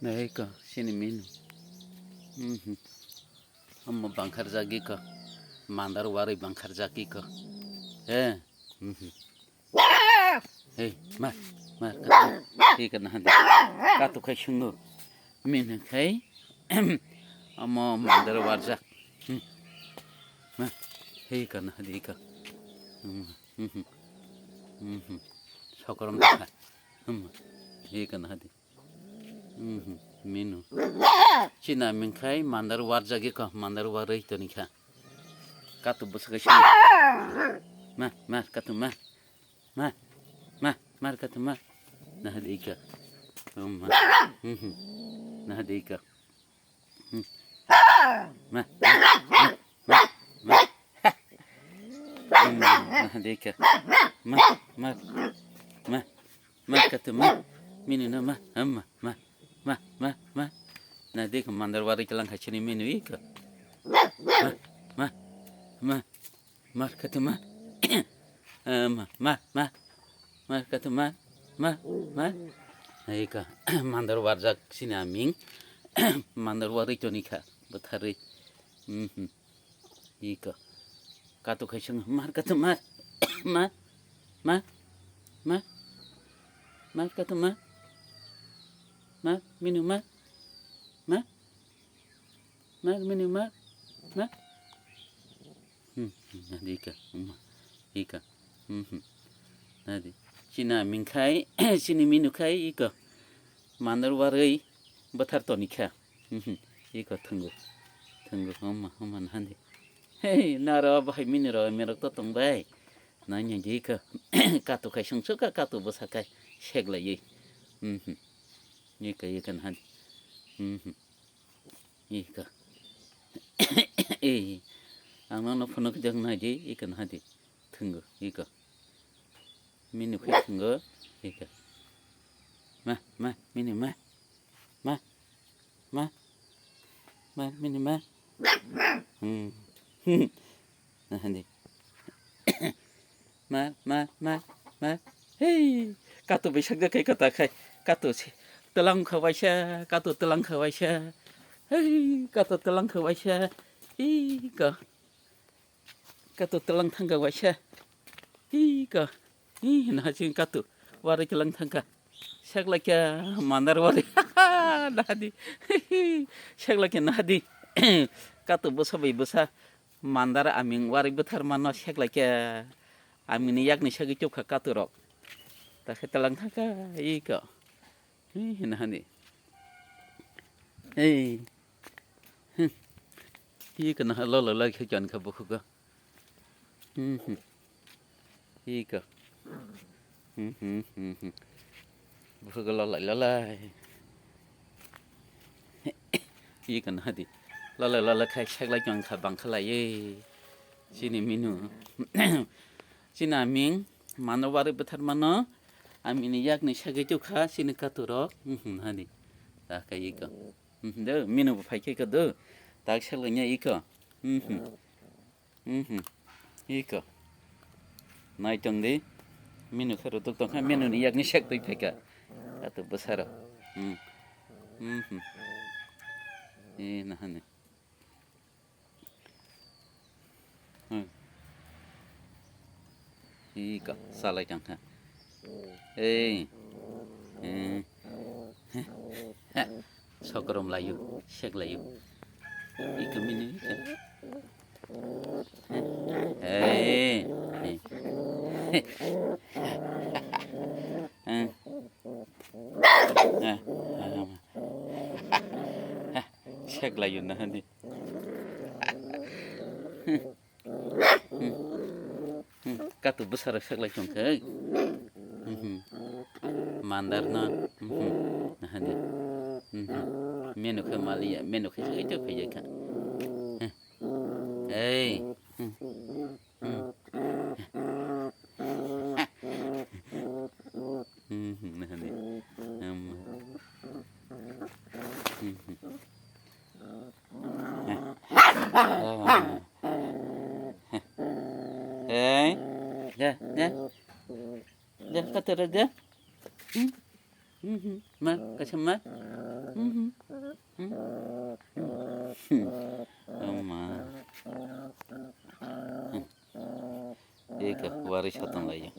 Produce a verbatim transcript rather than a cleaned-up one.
Naiko, sini minu. Mhm. Omo bangkharjak iko. Mandar warwi bangkharjak iko. Eh. Mhm. Hey, ma, ma, katu, iko nahadi. Katu khai sungo. Minu khai. Omo mandar warjak. Hmm. Ma, hey, iko nahadi iko. Hmm. Mhm. Mhm. Sokorom dakha. Hmm. Iko nahadi. Mhm, minu. China mingkhai mandar warjagwi kha, mandar warwi tonikha. Katu bwswk kaisa. Ma, ma, katu ma. Ma, ma, mar katu ma. Nahadi ika. Oh, ma. Mhm. Nahadi ika. Hmm. Ma, ma, ma, ma, ma. Hmm, nahadi ika. Ma, ma, ma. Ma katu ma. Minu no ma. Amma ma. Ma ma ma. Na dek mandar wari kelang kachini minu iko. Ma ma ma. Mar katu ma. Amma ma ma. Mar katu ma. Ma ma. Iko mandar warjak sini aming. Mandar wari tonikha bwtharwi. Mhm. Iko. Katu khai sung mar katu mar. Mar. Mar. Mar. Mar katu mar. Mar minu mar. Mar. Mar minu mar. Mar. Hmm, hmm, nadi iko. Hmm, iko. Hmm, hmm. Nadi. China mingkhai, chini minu khai iko. Mandar warwi bwthar tonikha. Mhm. Iko thwngo. Thwngo homa homa nahandi. Hey, naro bahai mini ro merok to tong bai. Nanya je iko. Katu khai sungsuka katu bwsa khai seklaiwi. Mhm. Iko iko nahandi. Mhm. Iko. Ei. Ang no phunuk jang nahadi iko nahandi. Thwngo iko. Mini khui thwngo iko. Ma ma mini ma. Ma. Ma. Ma mini ma. Hmm. Nahandi. Ma ma ma ma. Hey. Katu bai sakjak khai kata khai. Katu si. Telang kha waisa. Katu telang kha waisa. Hey. Katu telang kha waisa. Iko. Katu telang thangka waisa. Iko. Ih, naha chini katu. Wari kelang thangka. Seklaikha mandar wari. Nahadi. Seklaikha nahadi. Katu bwsa bai bwsa. Mandar aming wari bwthar mano seklaikha. Amini yakni sagwi chukha katu rok. Takhe telang thangka. Iko. Hi, hina hani. Hey. Hmm. Hi, kana ha lolo lagi khe jan kha bukhugo. Hmm, hmm. Hi ka. Hmm, hmm, hmm, hmm. Bukhugo lolai lolai. Hi, kana hadi. Lolai lolai khai seklai jan kha bang khalai ye. Chini minu. Chini aming mano wari bwthar mano. Amini yakni sagwi tubkha chini katurok. Mhm, hani. Ta khe iko. Mhm, do, minu bo phai khe iko do. Tak selganya iko. Mhm. Mhm. Iko. Nai tong di. Minu khe rutuk tong kha, minu ni yakni sak twi phai kha. Katu bwsaro. Hmm. Mhm. E nahani. Hmm. Iko, salai tang kha. Ei. Eh. Sokrom layu, sek layu. Iko mini iko. Ei. Ei. Eh. Eh. Sek layu nahani. Hmm. Hmm. Katu bwsarok seklai tong khe. Hmm. Mandar no. Hmm. Nahani. Hmm. Menu khe maliya, menu khe seklai tong khe kha. Hmm. Ei. Hmm. Hmm. Hmm. Nahani. Hmm. Hmm. Hey, ya, ya. Ya, kata raja. Hmm? Hmm, hmm. Ma, kasih ma. Ama. Ika wari satang lai.